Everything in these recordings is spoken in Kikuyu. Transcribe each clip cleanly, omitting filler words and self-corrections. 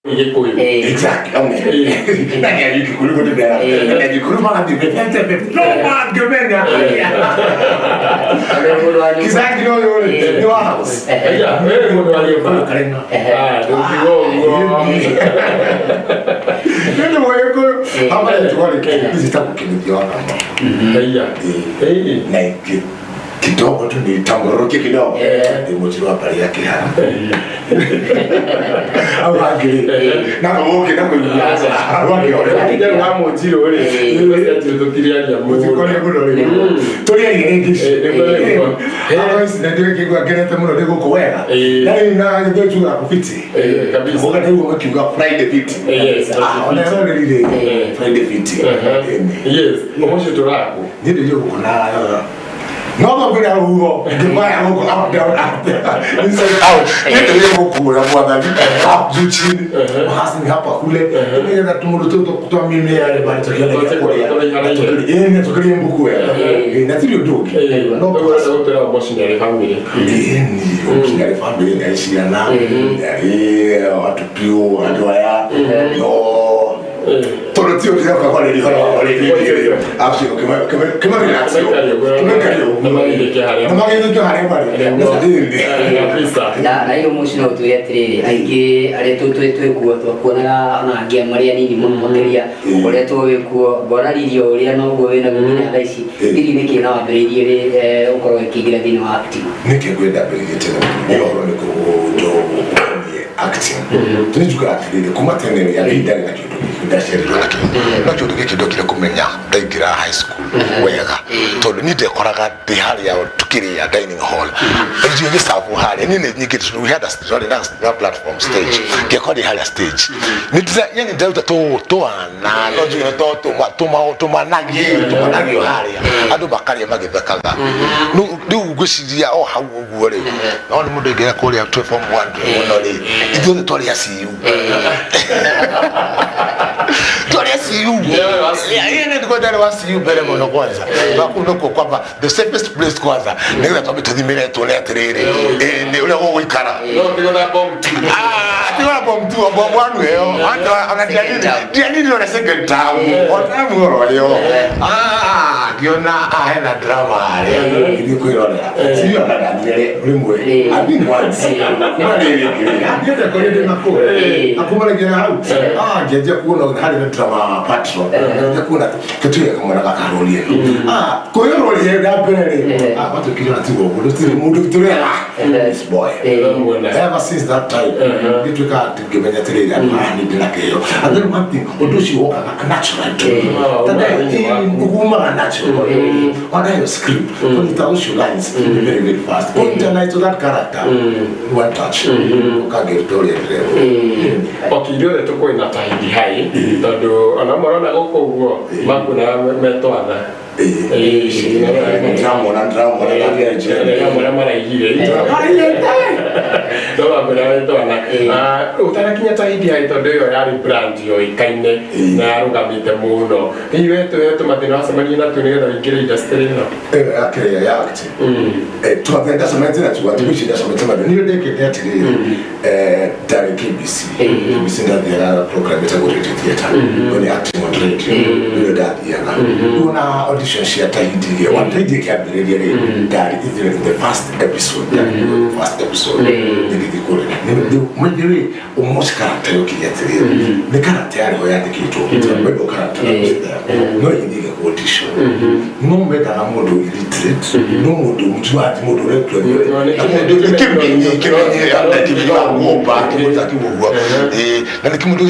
Gĩkũyũ. Exactly. Na nĩ Agĩkũyũ gũtũmera. Na Agĩkũyũ magathiĩ mepete no mangĩmenya. Kizaki no ũyũ rĩ, nĩ wa house. Aya, we mũndũ wa nyũmba. Karenga. Ah, ndũngiuga ũguo. Nĩ nĩ Mũgĩkũyũ. Hama rĩtwa rĩ, ici ta kĩnuthia wa Kamba. Aya. Na ingĩ kidogo tu nitambũrũke kidogo. Ndĩ mũnjirũ wa mbarĩ ya Kĩhara. Hau hangĩ rĩ, na gũkĩ na kũigua. Hau hangĩ orĩra. Kinya wa mũnjirũ rĩ, ithuĩ cia njirũ tũtiriaria mũno. Mũtikoria mũno rĩ. Tũrĩaria rĩngĩ ici. Nĩguo nĩguo. Haro ici na ndĩrekĩigua ngenete mũno ndĩ gũkũ wega. Na rĩu na gĩthũĩ tugaga kũbiti. Kabisa. Mũga ndĩguo makiuga Friday fiti. Yes. Ah, ona eroreri rĩ, Friday fiti. Yes, ũmũcio tũraku. Niĩ ndĩ gũkũ na no kwĩna rũhuho ngĩmaya gũkũ up down up down inside out. Niĩ ndĩ gũkũ ũrĩa mwathani up juu chini hasi ni hapa kule nĩgetha tũmũndũ tũtũ twa mimea rĩ bari tũkĩone gĩa kũrĩa. Ĩĩ, nĩ tũkĩrĩe mbũkũ wega. Ĩĩ, na tirĩ ũndũ ũngĩ no Ũguo gũtwĩra ũmoci nĩ arĩ bamĩrĩ. Ĩni, ũmoci nĩ arĩ bamĩrĩ, nĩ arĩ ciana, nĩ arĩ atũpiũ andũ aya no tondũ ti ũndĩroka kwarĩria ũhoro wa rĩrĩ acio kĩmarelax kĩmaikario Na magĩthĩke harĩa na magĩthĩkio harĩa marĩ. Kabisa. Na iyo mũciĩ no ũtwĩre atĩrĩrĩ, aingĩ arĩa twĩkuo twakuonaga ona angĩ marĩ anini mũno makĩria ũkoretwo wĩkuo, ngona riri o ũrĩa noguo wĩnaguo nginya thaa ici. Hihi nĩkĩ na wambĩrĩirie rĩ ũkorwo ũkĩingĩra thĩinĩ wa acting? Nĩkĩ ngwenda mbĩrĩrie tene mũno nĩ ũhoro nĩ kũndũ ũkoniĩ acting. Tũnĩ njugaga atĩrĩrĩ, kuma tene rĩ andũ ndarĩ na kĩndũ gĩkĩ ndaciarirwo nakĩo, no kĩndũ gĩkĩ ndokire kũmenya ndaingĩra high school wega, tondũ niĩ ndekoraga ndĩ harĩa tukĩrĩa dining hall, irio gĩcabu harĩa niĩ nĩ nyingĩ. We had a sorry, na platform stage, ngekora ndĩ harĩa stage nĩ ndĩra yani ndĩraruta tũ twana no njuge nĩ to tũma tũma tũmanagi tũmanagio harĩa andũ makarĩa magĩthekaga. Rĩu ngwĩciria o hau ũguo rĩ, no nĩ mũndũ aingĩra kũrĩa twĩ form 1 mũno rĩ, ithuothe twarĩ aciu, twarĩ aciu. Nĩ ndarĩ wa CU mbere mũno kwanza kũu nĩkuo kwamba the safest place kwanza nĩgetha twambe tũthimĩre tuone atĩrĩrĩ nĩ ũrĩa gũgũikara. No tigo na bomb tu. Ah, tigo na bomb tu, bomb one ĩyo ona ndianini ona second term ona muoro ĩyo. Ah, ngĩona ah hena drama harĩa ngĩthiĩ kwĩrorera sio ona ndathire rĩmwe. I've been once kuma rĩrĩ ngĩrĩ kũrĩ ndĩ nakũu na kuma rĩngĩ na hau ah ngĩanjia kuona harĩ na drama patron, ngĩanjia kuona gĩtuĩka kamwana gakarũrie ah kwĩrũrie rĩa mbere rĩ ah gwatuĩkire ona tiguo ũguo tũtirĩ mũndũ tũrera this boy. Ever since that time ngĩtuĩka atĩ ngĩmenya atĩrĩrĩ andũ haha nĩ ndĩna kĩheo. And then one thing, ũndũ ũcio wokaga natural to me, umaga natural. Ona yo script kũnyita ũcio lines very very fast, kũnyita lines to that character, one touch ũkangĩruta ũrĩa ndĩrerwo. Ok, ithuothe tũkũĩ na Tahidi High tondũ ona marona gũkũ ũguo makuonaga metwana. Ndĩramona ndĩramona. Ndĩramona maraigire no makwĩra metwana ũtanakinya Tahidi High, tondũ ĩyo yarĩ brand yoĩkaine na yarũgamĩte mũno. Hihi we tũmathĩna wacemania natuo nĩgetha ũingĩre industry ĩno? Ĩno ya kĩrĩa ya acting tũmathĩna ndacemanĩtie natuo atĩ gwĩciria ndacemanĩtie natuo niĩ ndĩkĩte atĩrĩrĩ, ndarĩ KBC. KBC ndathiaga program ĩtagwo Radio Theatre, no nĩ acting on radio nĩyo ndathiaga. Rĩu ona audition cia Tahidi rĩ, wa Tahidi ĩkĩambĩrĩria rĩ, ndarĩ ithuĩ in the first episode, ndarĩ in the first episode ngĩthiĩ kũrĩa. Rĩu rĩ almost character yokire atĩrĩrĩ, nĩ character yarĩ ho yandĩkĩtwo wendo character no ĩgĩthiĩ ĩgekwo audition, no mendaga mũndũ illiterate, no mũndũ mjuaji, mũndũ ũretua na mũndũ kĩmenyi kĩmenyi kĩmenyi wa ngũmba kĩmũndũ takĩmũguo na nĩ kĩmũndũ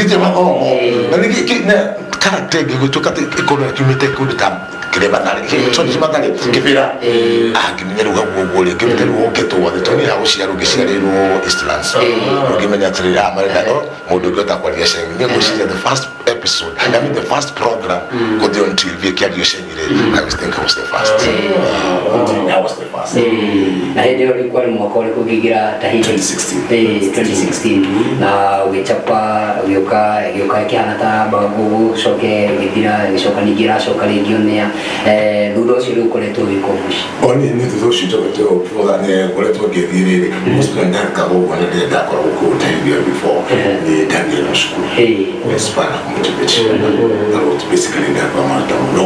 gĩtĩ mathomo na nĩ na character ĩngĩ gũtuĩka atĩ ĩkorwo ĩkiumĩte kũndũ ta kĩrĩa Mathare, sorry, ti Mathare, Kĩbĩra. Ah, ngĩmenya rĩu hau ũguo rĩ, ngĩruta rĩu ũkĩtwo thĩ tondũ niĩ hagũciarwo ngĩciarĩrwo Eastlands. Rĩu ngĩmenya atĩrĩrĩ, ah, marenda no mũndũ ũngĩhota kwaria Sheng. Niĩ ngwĩciria the first episode, I mean the first program gũthiĩ on TV ĩkĩario Sheng rĩ, I was think I was the first. I was the first. Na hĩndĩ ĩyo rĩu kwarĩ mwaka ũrĩkũ ũkĩingĩra Tahidi? 2016. 2016 na ũgĩchapa ũgĩũka ĩgĩũka ĩkĩhana ta mbagu, gũcoke ĩgĩthira, ĩgĩcoka ningĩ ĩracoka rĩngĩ onea. Thutha ũcio rĩu ũkoretwo wĩka mũciĩ? O nĩ thutha ũcio njokete ngoretwo ngĩthiĩ rĩrĩ mostly ndakaga ũguo na ndĩ ndakoragwo kũu Tahidi before nĩ cukuru inspire na kũmotivate ciana na basically ndakwa maruta mũno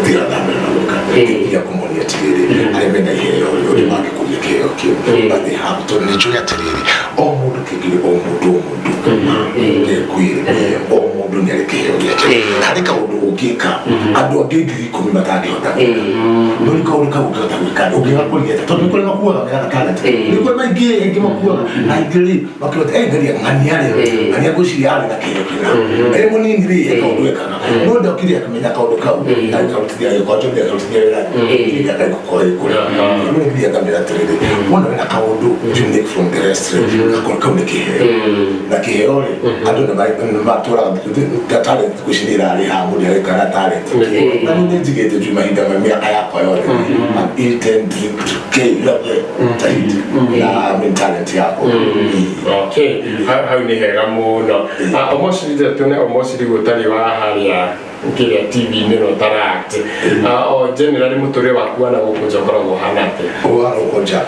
tiga na mbere na gwĩka nginya kũmonia atĩrĩrĩ arĩa mena iheo rĩ ũrĩa mangĩkũria kĩheo kĩu, but they have to nĩ njũĩ atĩrĩrĩ o mũndũ kĩngĩ o mũndũ o mũndũ ngĩkwĩre o mũndũ nĩ arĩ kĩheo gĩake na harĩ kaũndũ ũngĩka andũ angĩ 10,000 matangĩhota gwĩka, no nĩ kaũndũ kau ũngĩhota gwĩka ũngĩgakũria atĩa? Tondũ nĩ kũrĩ makuaga mena talent, nĩ kũrĩ maingĩ aingĩ makuaga na aingĩ rĩ makĩhota geria ng'ania rĩ ng'ania ngwĩciria arĩ na kĩheo kĩna ĩ mũnini rĩ he kaũndũ ekaga no ndokire akĩmenya kaũndũ kau na akarutithia gĩkonjo akarutithia wĩra gũkorwo ĩkũrĩ rĩu nĩ ngamĩra atĩrĩrĩ wona wĩna kaũndũ unique from the rest rĩ gakorwo kau nĩ kĩheo na kĩheo rĩ andũ nĩ matũraga ta talent thikũ ici nĩ ĩrarĩha mũndũ areka na talent na nĩ njigĩte njui mahinda ma mĩaka yakwa yothe. I've eaten, drink, kĩ yothe tahiti na I mean talent yakwa. Okay, hau nĩ hega mũno. Omocirire tune omociri gũtarĩ wa harĩa kĩrĩa TV-inĩ no tara-act. O generally mũtũrĩre waku wa na gũkũ nja ũkoragwo ũhana atĩa? Wa nja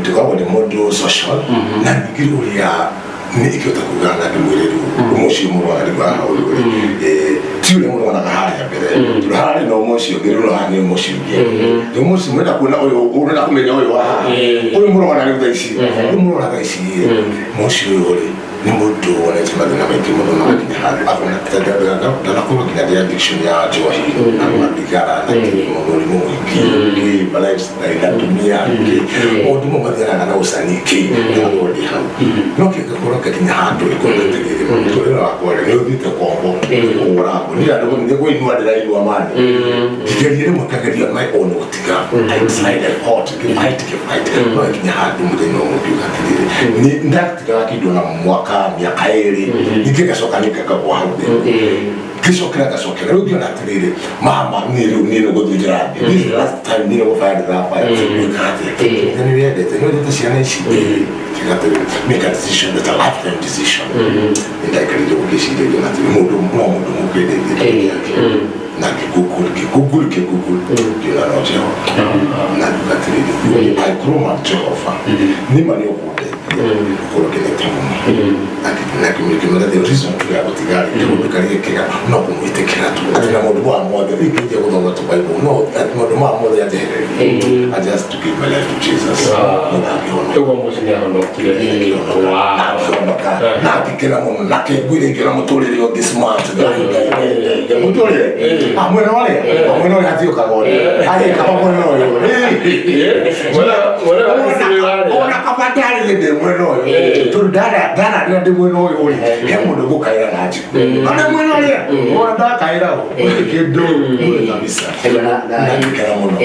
ndikoragwo ndĩ mũndũ social na ningĩ ũrĩa nĩ ingĩhota kuga na ndĩmwĩre rĩu mũciĩ mũrwaga rĩu haha ũyũ rĩ ti ũrĩa mũrwanaga harĩa mbere tondũ hararĩ na mũciĩ ũngĩ rĩu haha nĩ mũciĩ ũngĩ rĩu mũciĩ mwenda kuona ũyũ ũrenda kũmenya ũyũ wa haha ũyũ mũrwana rĩu thaa ici rĩu mũrwana thaa ici mũciĩ ũyũ rĩ nĩ mũndũ wonete mathĩna maingĩ mũno na gakinya handũ akona ndanakorwo nginya ndĩ addiction ya njohi na mathigara na mũrimũ mũingĩ kĩ ma lifestyle na atumia kĩ maũndũ mau mathianaga na ũcani kĩ ngakorwo ndĩ hau no kĩgakorwo ngakinya handũ ĩkorwo atĩrĩrĩ mũtũrĩre wakwa rĩ nĩ ũthiĩte kombo ũragwo niĩ andũ nĩ kũinua ndĩrainua mani ngĩgeria rĩmwe ngageria my own gũtiga. I tried, I fought, ngĩfight, ngĩfight, no nginya handũ mũthenya ũmwe ngiuga atĩrĩrĩ nĩ ndatigaga kĩndũ na mwaka mĩaka 2 ningĩ ngacoka nĩ ngakagwa hau thĩ ngĩcokera ngacokera rĩu ngĩona atĩrĩrĩ mama niĩ rĩu niĩ nĩ gũthiĩ ndĩrathiĩ. This is the last time niĩ nĩ gũbaya ndĩrabaya gwĩka atĩa nĩ wendete nĩ wendete ciana ici kiuga atĩrĩrĩ make a decision that's a lifetime decision. Nĩ ndaikarire gũgĩciria ngĩona atĩrĩ mũndũ no mũndũ mũkwendete gĩake na ngĩgoogle ngĩgoogle ngĩgoogle ngĩona no Jehova na ngiuga atĩrĩrĩ angĩkorwo ma Jehova nĩma nĩ ũkũndeithia gũkorwo ngenete mũno na ngĩmenya the reason tu ya gũtiga rĩ kĩũndũ karĩa kĩega no kũmwĩtĩkĩra tu atĩ na maũndũ maya mothe rĩu ingĩnjia gũthoma tu Bible no atĩ maũndũ maya mothe anjehererie. I just to give my life to Jesus na ngĩhonoka. Ũguo mũciĩ nĩ ahonokire. Akĩhonoka na ngĩkena mũno na kĩnguire ngĩona mũtũrĩre ũngĩ smart mũtũrĩre mwena ũrĩa mwena ũrĩa hatiũkaga ũrĩa arĩ kaba mwena ũyũ. Mwena wa gĩcirĩ warĩa. Ona kaba ndarĩrie ndĩ mwena ũyũ tondũ ndararĩra ndĩ mwena ũyũ rĩ he mũndũ ngũkaĩra na njĩra ona mwena ũrĩa ona ndakaĩra gũtirĩ kĩndũ bure kabisa na ngĩkena mũno.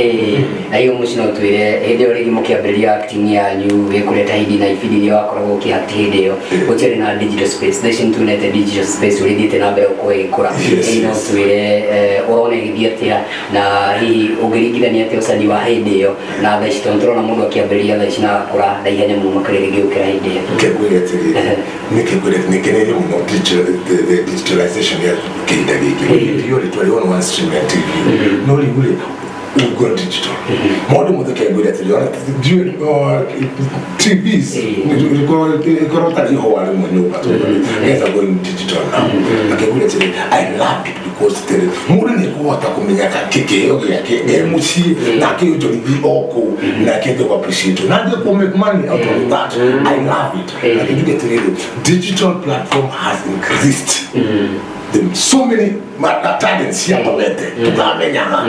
Na hiyo mũciĩ no twĩre hĩndĩ ĩyo rĩngĩ mũkĩambĩrĩria acting yanyu wĩ kũrĩa Tahidi na ibindi iria wakoragwo ũkĩact hĩndĩ ĩyo gũtiarĩ na digital space. Thaa ici nĩtuonete digital space ũrĩa ĩthiĩte na mbere gũkorwo ĩgĩkũra. Hihi no twĩre ũrona ĩgĩthiĩ atĩa na hihi ũngĩringithania atĩa ũcani wa hĩndĩ ĩyo na thaa ici tondũ tũrona mũndũ akĩambĩrĩria thaa ici na agakũra na ihenya mũno makĩria rĩngĩ gũkĩra hĩndĩ ĩyo? Kĩngwĩre atĩrĩrĩ nĩ kĩngwĩre nĩ keneire mũno the digitalization ya kĩhinda gĩkĩ. Hĩndĩ ĩyo rĩ twarĩ on one stream ya TV no rĩu rĩ we've gone digital maũndũ mothe. Kĩngwĩre atĩrĩ ona ndiũĩ, TVs ikorwo tarĩ ihũa rĩmwe nyũmba tondũ nĩgetha going digital now na kĩngwĩre atĩrĩ I love it because atĩrĩ mũndũ nĩ ekũhota kũmenya kĩheo gĩake e mũciĩ na akĩonjorithie o kũu na akĩende kũ appreciate na ndie kũ make money out of that. I love it na kĩnjuge atĩrĩrĩ digital platform has increased the so many talents ciakomete tutamenyaga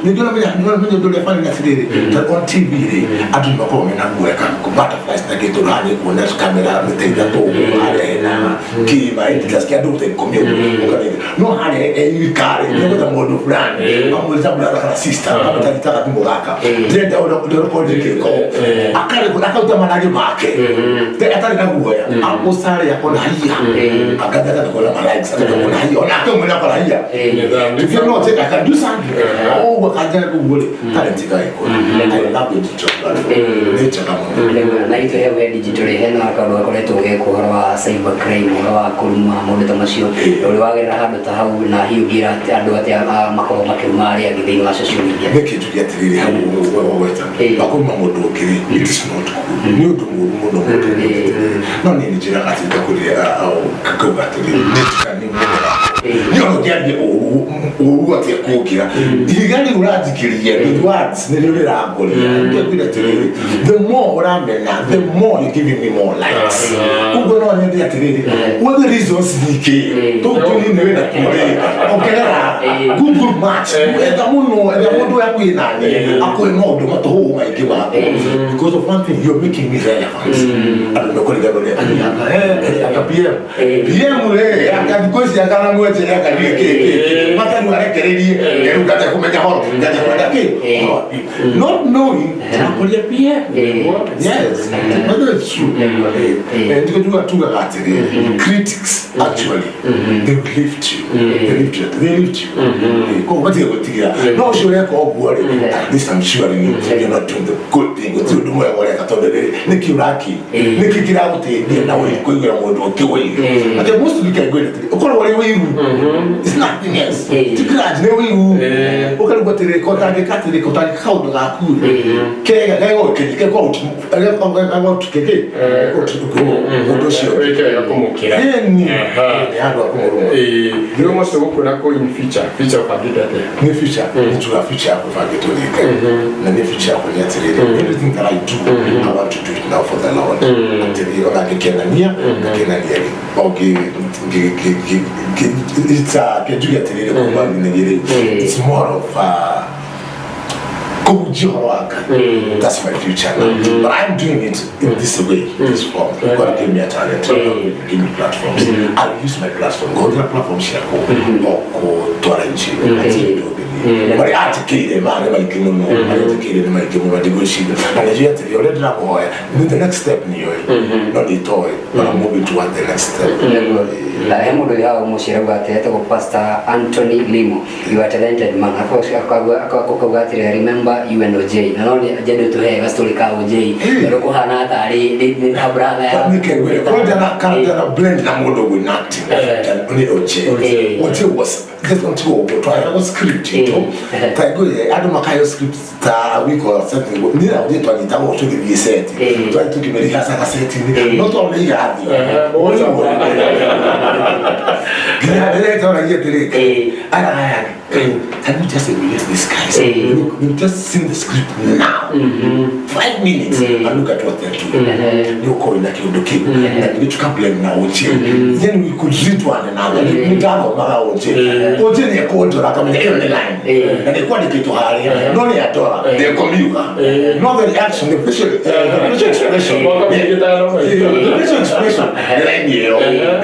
ningĩ ũramenya nĩũramenya ũndũ ũrĩa funny atĩrĩrĩ ta on TV rĩ andũ nĩ makoragwo mena guoya ka butterflies na kĩndũ haha kuona kamera mĩta 3 ũguo harĩa hena kĩma editors kĩa andũ ta 10 ũguo ũkamenya no harĩa e wika rĩ nĩgwetha mũndũ fulani amwĩta brother kana sister kamũtarita gathimũ gaka ndĩrenda ũrekondi gĩko akaruta managĩ make atarĩ na guoya akũcarĩ akona hiya akathi akatũkona ma likes akatũkona hiya onake mwene akona hiya. If you're not, I can do something. Oh, I can do it. Talent igagĩkũra. I love the digital platform. Nĩ njega mũno. Na itũ he digital hena kaũndũ gakoretwo gekwo ũhoro wa cyber crime ũhoro wa kũruma maũndũ ta macio ũrĩ wagerera handũ ta hau na hihi ũngĩra andũ atĩa makorwo makĩruma arĩa angĩ thĩinĩ wa social media? Nĩ kĩnjuge atĩrĩrĩ hau wagweta makũruma mũndũ ũngĩ rĩ it is not good nĩ ũndũ mũũru mũno mũndũ no niĩ nĩ njĩraga atĩ ngakũrĩa ngauga atĩrĩrĩ Nĩ mũno nĩ ona ũngĩambia ũru atĩa kũngĩra ihiga rĩu ũranjikĩria with words nĩrĩo rĩrangoria. Ngĩkwĩra atĩrĩrĩ, the more ũramena, the more you giving me more likes. Ũguo no nyende atĩrĩrĩ, what the reasons nyingĩ tũtũnini wĩna tuo rĩ, ongerera Google Maps, etha mũno, etha mũndũ ũrĩa hakuhĩ nani akũhe maũndũ matũhũhũ maingĩ maku, because of one thing, you're making me relevant. Andũ mekũriganwo nĩ anga PM PM rĩ, anga thikũ ici, anga na mwenje, anga nĩ kĩ kĩ matarĩ arekereirie rĩu ngaja kũmenya horo, ngaja kwenda kĩ, not knowing ndĩrakũria PM. Yes, but it's true. And tuga tugaga atĩrĩrĩ, critics actually, they will lift you, they lift you, they lift you. Koguo matige gwĩtigĩra no ũcio ũreka ũguo rĩ, at least I'm sure you're not doing the good thing. Gũtirĩ ũndũ mwega ũreka, tondũ rĩrĩ nĩkĩ ũraki, nĩkĩ kĩragũteithia na kũiguĩra mũndũ ũngĩ wĩiru? Atĩ mostly kaiguĩra atĩrĩ, ũkorwo ũrĩ wĩiru, it's nothing else. Ti grudge, nĩ wĩiru. Ũkarigwo atĩrĩ, kotangĩka atĩrĩ, kotangĩka kaũndũ gaku rĩ kega kegũtuke mũndũ ũcio. Wĩke wega kũmũkĩra. Ĩni. Aha. Nĩ handũ ha kũmũrũma. Ĩĩ, rĩu mũcio gũkwĩra kũ in future, future ũbangĩte atĩa? Nĩ future, nĩ tuga future yakwa ĩbangĩtwo nĩ Ngai, na nĩ future yakwa nĩ atĩrĩrĩ, everything that I do, I want to do it now for the Lord. Atĩrĩrĩ, ona ngĩkenania, ngakenania rĩ o it's a kĩnjuge atĩrĩrĩ, kuma nginyagia rĩu it's more of kũhunjia ũhoro wa Ngai. That's my future now, but I'm doing it in this way, this form. God gave me a talent, give me platforms, I'll use my platform, ngũhũthĩra platform ciakwa o kũtwara injiri. Hatirĩ ũndũ ũngĩ. Marĩa atĩkĩire ma nĩ maingĩ mũno, marĩa atĩkĩire nĩ maingĩ mũno. Ndigwĩciria na nĩnjũĩ atĩrĩ, ũrĩa ndĩramũhoya nĩ the next step nĩoĩ, no nditoĩ, but I'm moving toward the next step. Na he mũndũ wĩ haha mũciĩ arauga atĩ etagwo Pastor Anthony Limo, you are talented man. Akauga atĩrĩ, remember you and OJ, na no nĩ njende tũhe gastori ka OJ, tondũ kũhana tarĩ nĩ ta brother ya. Nĩkengwĩre kwanjana blend na mũndũ ũguo in acting nĩ OJ. OJ was just until ũguo twaheagwo script itũ, taingũire andũ makaheyo script ta a week or something, niĩ na OJ twanyitagwo tũgĩthiĩ set, twathiĩ tũkĩmĩrihacaga set-inĩ, no tondũ nĩ irathi nginya ndĩretoragia atĩrĩ, aya aya, can you just emulate these guys? Look, we've just seen the script now, 5 minutes, and look at what they're doing. Nĩ ũkorwo na kĩũndũ kĩu na nĩ tũkablend na OJ, then we could read one another. Nĩ ndathomaga OJ, OJ nĩ ekũndora akamenya ĩyo nĩ line na nĩ kwandĩkĩtwo harĩa, no nĩ andora nĩ ekũmiuga, no the reaction, the facial expression, the facial expression nĩ line ĩyo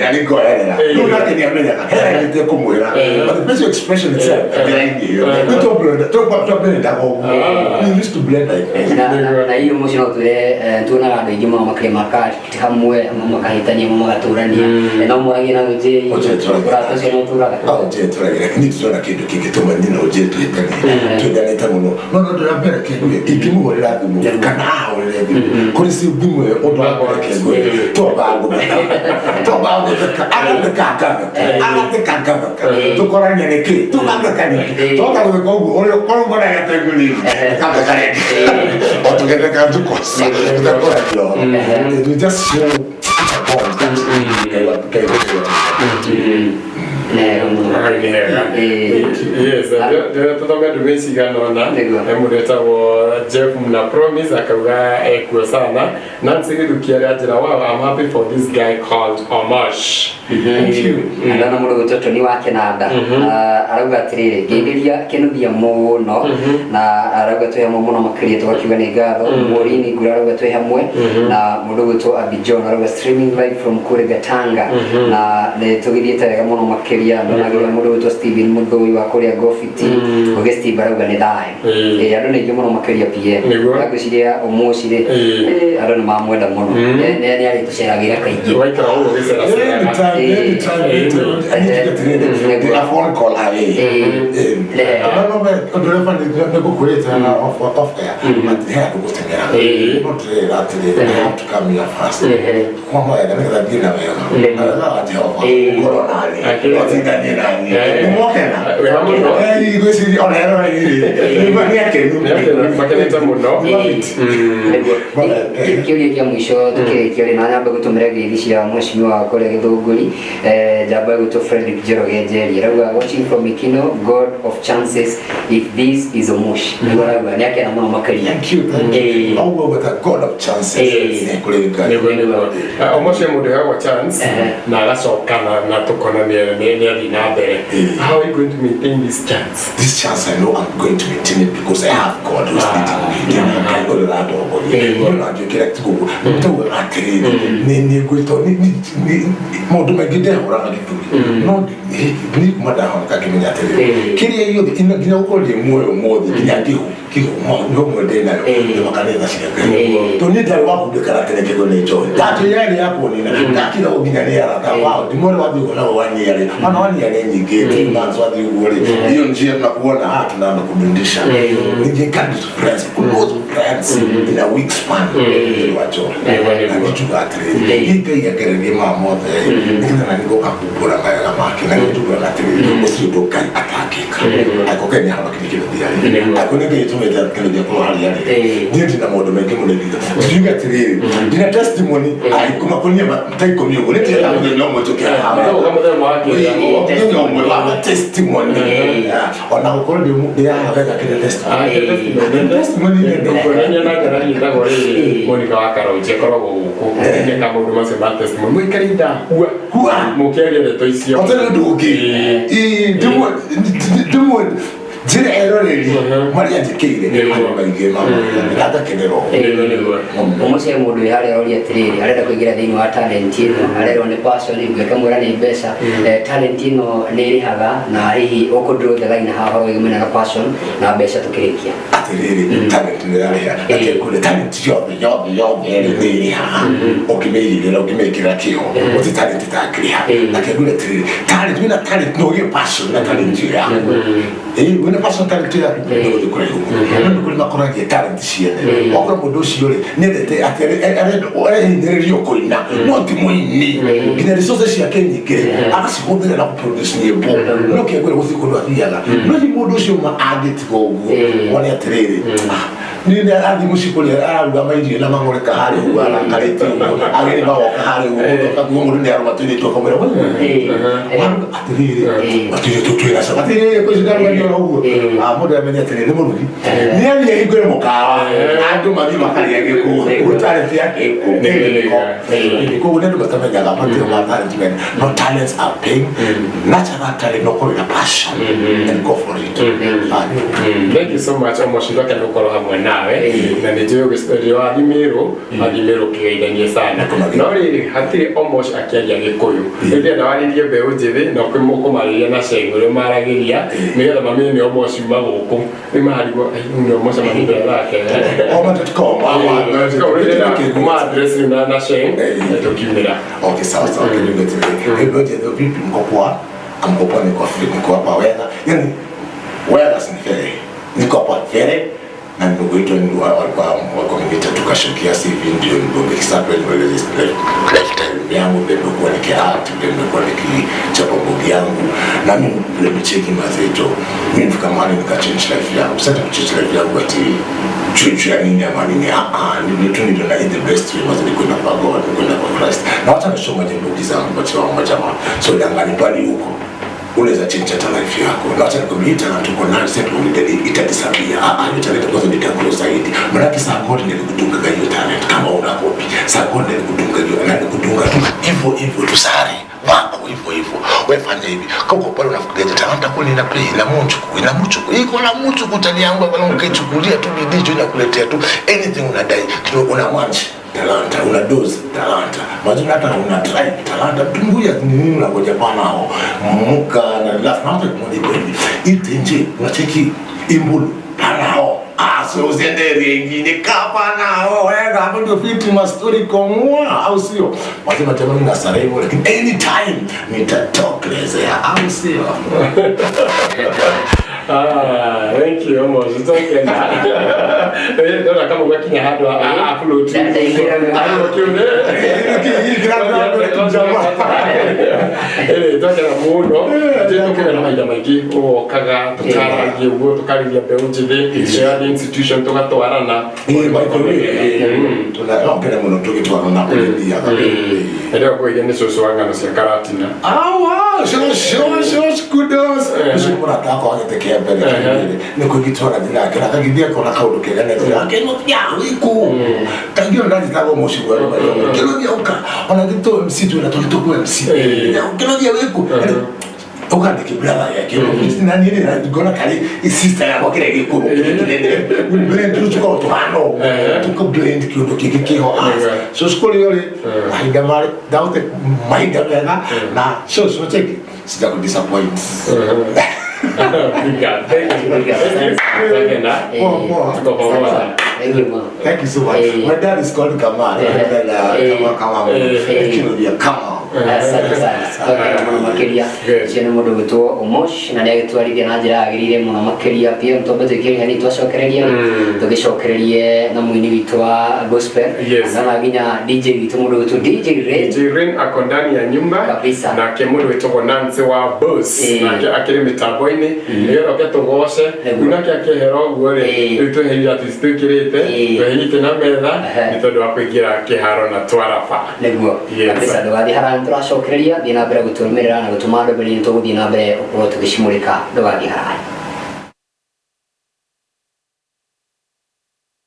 na nĩ ngoerera rĩu, nake nĩ amenyaga he line ĩtekũmwĩra, but the facial expression itself nĩ line ĩyo. Nĩ twablendaga ũguo, we used to blend like this. Na hiyo mũciĩ no twĩre tuonaga andũ aingĩ mũno makĩrĩ maka hamwe, amwe makahĩtania, amwe magatũrania, no mwaragia na OJ? OJ tũragia. Ũrata ũcio no ũtũraga? OJ tũragia, niĩ ndĩrona kĩndũ kĩngĩtũma niĩ na OJ twĩtanie, twendanĩte mũno, no ũndũ wa mbere kĩnguĩ, ingĩmũhũrĩra thimũ kana ahũrĩre thimũ kũrĩ ci thimũ ĩyo, ũndũ wa mbere kĩnguĩ, twambaga gũtheka, twambaga gũtheka, agatheka ngatheka, agatheka ngatheka, tũkorania nĩkĩ, tũgatheka ningĩ, twoka gũtheka ũguo ũrĩa ũkorwo ngoraga tengũrĩ gatheka rĩngĩ o tũgetheka, tũkoca tũtakoragia ũhoro. We just share a bond that Ngai Nĩ mũno. Hau nĩ hega. Yes, ndĩrenda tũthome ndũmĩrĩri cigana ũna. Nĩguo. He mũndũ wĩtagwo Jeff Mna Promise akauga ekuo sana. Nancy Gĩthukia arĩa njĩra, wow, I'm happy for this guy called Omosh. Thank you. Ndona mũndũ gwĩtwo Tony wa Kĩnanda. Ah, arauga atĩrĩrĩ, ngeithĩria kĩnuthia mũno, na arauga twĩ hamwe mũno makĩria, tũgakiuga nĩ ngatho. Morini Ngura arauga twĩ hamwe, na mũndũ gwĩtwo Abi John arauga streaming live from kũrĩ Gatanga, na nĩ tũgĩthiĩte wega mũno makĩria. Ndonagĩria mũndũ gwĩtwo Steven Mũthũi wa kũrĩa Gobiti, ũgĩ Steve arauga nĩ thayũ. Andũ nĩ aingĩ mũno makĩria PM. Nĩguo. Ngwĩciria ũmũci rĩ, andũ nĩ mamwenda mũno. Nĩ arĩtũceragĩra kaingĩ. Waikara ũguo gĩceraceraga. Anytime, anytime, anytime. I need to get ready. A phone call away. No, no, ũndũ ũrĩa bani nĩ gũkwĩrĩte na off air, but he andũ gũteng'era. No ndĩrera atĩrĩrĩ, I have to come here first. Kwa mwega nĩgetha thiĩ na wega. Na wega wa Jehova ũkorwo nani. Otindanie naniĩ. Nĩmwakena? Wega mũno. Ngwĩciria ona eroreri nĩ akenu. Nĩ akenu, makenete mũno. Nĩguo. Kĩũria kĩa mũico tũkĩrĩkia rĩ, na nyambe gũtũmĩra ngeithi cia mheshimiwa kũrĩa Gĩthũngũri, njamba ĩgwĩtwo Fredrick Njoroge Njeri, arauga, "Watching from Ikino, God of chances, if this is Omosh." Nĩguo arauga, nĩ akena mũno makĩria. Thank you, thank you. Ũguo gwĩta God of chances. Nĩ kũrĩ Ngai. Nĩguo, nĩguo. Omosh nĩ mũndũ ũheagwo chance na agacoka na tũkona nĩ athiĩ na mbere. How are you going to maintain this chance? This chance, I know I'm going to maintain it because I have God who's leading me. Ndĩna Ngai ũrĩa ũrandongoria. Niĩ ona ngĩũkĩra tiguo tauga atĩrĩrĩ, nĩ ngwĩtwo maũndũ maingĩ ndehũraga gĩthũri, no niĩ kuma ndahonoka ngĩmenya atĩrĩrĩ, kĩrĩa gĩothe nginya gũkorwo ndĩ muoyo ũmũthĩ nginya ngĩhu nĩho mwende nayo nĩ makanitha cia Ngai, tondũ niĩ ndarĩ wa kundĩkana tene kĩgo nĩ njohi ndatũ yarĩ ya kuonina ndakiragwo nginya nĩ arata wao ndimore wathiĩ ũguo nao waniarĩ ona waniarĩ nyingĩ 3 months wathiĩ ũguo rĩ, hiyo njia tunakuona, ah, tunaanza kudundisha. Ningĩ got friends, close friends in a week span nĩ wa njohi. Na nĩnjuga atĩrĩrĩ, hihi Ngai agererie maya mothe nĩgetha na nĩgoka kumbũra mawega make, na nĩnjugaga atĩrĩrĩ, ũcio ũndũ Ngai atangĩka angĩkorwo Ngai nĩahonokirie kĩndũ thiarĩ, angĩkorwo nĩ Ngai ĩtũmĩte kĩndũ gĩakorwo harĩa rĩ, niĩ ndina maũndũ maingĩ mũno nditha ndiuga atĩrĩrĩ, ndina testimony makonia ta 10 ũguo nĩndĩrenda mũthenya ũmwe njũke haha. Mũthenya mũthenya wa kĩrĩa. Mũthenya ũmwe wa testimony, ona gũkorwo ndĩ haha wega kĩrĩa testimony testimony nĩ Kuonania na ngarari ĩtagwo rĩrĩ Monica wa Karonji ĩkoragwo gũkũ ĩka maũndũ macio ma testimony mũikare ithaa hua Hua. mũkĩaria ndeto icio. Ũtarĩ ũndũ ũngĩ. Ĩ, ndĩmwe njĩra eroreri marĩa njĩkĩire andũ maingĩ mamagakenera. Nĩguo, nĩguo. Ũmũce mũndũ wĩ harĩa oria atĩrĩrĩ, arenda kũingĩra thĩinĩ wa talent ĩno, arerwo nĩ passion, ngĩkamwĩra nĩ mbeca. Talent ĩno nĩ ĩrĩhaga, na hihi ũkũ draw the line haha ũhoro wĩgiĩ na passion na mbeca tũkĩrĩkia? Atĩrĩrĩ, talent nĩ ĩrarĩha. Reke ngwĩre, talent yothe yothe yothe rĩ nĩ ĩrĩhaga ũkĩmĩigĩrĩra, ũkĩmĩkĩra kĩo. Gũtirĩ talent ĩtangĩrĩha. Reke ngwĩre atĩrĩrĩ, talent, wĩna talent no ũgĩe passion na talent ĩyo yaku. Ĩĩ, wĩna passion, talent ĩyo yaku nĩ gũthiĩ kũraihu mũno. No nĩ kũrĩ makoragia talent ciene, wakora mũndũ ũcio rĩ nĩendete atĩ arehinyĩrĩrio kũina, no ti mũini, nginya resources ciake nyingĩ rĩ agacihũthĩra na kũproduce nyĩmbo, no kĩengwĩra gũtirĩ kũndũ athiaga. No hihi mũndũ ũcio ma angĩtiga ũguo wone atĩrĩrĩ, ah, niĩ nĩ athiĩ mũciĩ kũrĩa araruga mairio na mang'ũrĩka harĩa ũguo arakarĩte ũguo, ageni magoka harĩa ũguo, mũndũ akaguo mũndũ nĩ arũga tũirĩtu akamwĩra, "We, waruga atĩrĩrĩ atĩrĩrĩ twĩna cama atĩrĩrĩ kwĩ ndaruga nĩ ũguo." Ah, mũndũ amenye atĩrĩrĩ nĩ mũrugi, nĩ athiĩ ahingũre mũkawa, andũ mathiĩ makarĩa gĩkũ ũguo talent yake nĩ gĩko. Koguo nĩ andũ matamenyaga matirĩ ma talent mene, no talents are paying natural talent, no korwo na passion and go for it. Ah, nĩ ũguo. Thank you so much, Omosh, ndoka gũkorwo hamwe nawe, na nĩ njũĩ ũrĩ wathimirwo wathimirwo ũkĩgeithanie sana. No rĩrĩ, hatirĩ Omosh akĩaria Gĩkũyũ. Rĩu ndĩrenda warĩrie mbeũ njĩthĩ na ũkũmarĩria na Sheng ũrĩa maragĩria nĩgetha mamenye nĩ Omosh uma gũkũ. Rĩu maharigwo, "Ai, ũyũ nĩ Omosh amanyitĩra nake?" Oma.com. Kuma address rĩu na Sheng tũkiumĩra. Okay, sawa sawa. Can you get it? Ngoja ndio vipi, mko poa? Mko poa, niko fit, niko hapa weather. Yani weather si fere. Niko hapa fere na ndugu yetu ndio walikuwa wameniita tukashow kiasi hivi ndio ndio kisape nieleze lifestyle yangu, ndio nimekuwa nikiact, ndio nimekuwa nikichapa mbogi yangu na mimi vile nicheki mazeto. Mimi nifika mahali nika change life yangu. Sasa kuchange life yangu ati juu ya nini ama nini? Ah ah, ni tu ndio na in the best way maze ni kwenda kwa God, ni kwenda kwa Christ. Na wacha nisome mbogi zangu kwa sababu majamaa so dangani pale huko unaweza change hata life yako. Na wacha nikwambie, talent uko nayo sasa itadisappear. Ah ah, hiyo talent kwanza ndio itagrow zaidi. Maana saa God ndiye alikudunga hiyo talent kama una copy. Saa God ndiye alikudunga hiyo na alikudunga tu hivyo hivyo tu sare wako hivyo hivyo. Wewe fanya hivi. Kama uko pale unafikiria talent kweli ina play ina mtu ina mtu iko na mtu kutani yangu pale, ukichukulia tu bidii tu inakuletea tu anything unadai. Una munch talanta, una dose talanta, mazuri, hata una drive talanta tunguya ni nini unangoja pana hao muka na relax na hata kimoja iko hivi itenje unacheki imbulu pana hao. Ah, so usiende area ingine kapa nao wewe hapo ndio fiti ma story komua, au sio? Wasema jamani na starehe hivyo, lakini anytime nitatokelezea, au sio? Ah, thank you, Omosh. It's okay. Ndona kama gwakinya handũ upload. Ndaingĩra. Upload. Ĩrĩ twakena mũno tũkĩgĩa na mahinda maingĩ ũgokaga tũkaragia ũguo tũkarĩria mbeũ njĩthĩ ya institution tũgatwarana. Ĩĩ, by the way, no ngene mũno tũgĩtwarana na kũrĩa thiaga. Ĩrĩa ngũiria nĩ cũcũ wa ng'ano cia Karatina. Ah, wow, sure, sure, sure, kudos. Ũcio nĩ mũrata wakwa wa gĩtĩ kĩa mbere kĩrĩ. Nĩ kũingĩ twarathiĩ nake na kagithia kona kaũndũ kega na njĩra kĩnuthia wiku. Kaingĩ ona ndanjĩtagwo mũciĩ gwa kĩnuthia ũka ona gĩtũ MC twĩna tũgĩtũkũ MC. Kĩnuthia wiku. Ũkandĩke brother yake na niĩ nĩ ngona karĩ sister yakwa kĩrĩa gĩkũrũ kĩrĩa kĩnene. We blend rĩu tũkorwo tũhana ũguo. Tũka blend kĩũndũ kĩngĩ kĩho. So cukuru ĩyo rĩ mahinda marĩ ndahotete mahinda mega na so so cheki sija kudisappoint. Big up. Thank you. Big up. Thank you. Twakena. Poa, poa. Tuko pamoja. Thank you mũno. Thank you so much. My dad is called Kamal. Kamal Kamal. Kinuthia Kamal. Asante sana. Twakena mũno makĩria. Good. Ũcio nĩ mũndũ gwĩtwo Omosh na nĩ agĩtwarithia na njĩra yagĩrĩire mũno makĩria. PM twambe tũikĩrie hanini twacokereria tũgĩcokererie na mũini witũ wa gospel. Yes. Na nginya DJ witũ mũndũ gwĩtwo DJ Ray. DJ Rain ako ndani ya nyumba Kabisa. Nake mũndũ wĩtagwo Nancy wa Boss nake akĩrĩ mĩtambo-inĩ nĩgetha oke tũgoce. Rĩu nake akĩehera ũguo rĩ, rĩu tweheria iratũ ici twĩkĩrĩte, tweheria na metha nĩ tondũ wa kũingĩra kĩharo na twaraba. Nĩguo. Yes. Kabisa ndũgathiĩ haraya nĩ tũracokereria thiĩ na mbere gũtũrũmĩrĩra na gũtũma ndũmĩrĩri nĩ tũgũthiĩ na mbere gũkorwo tũgĩcimũrĩka ndũgathiĩ haraya.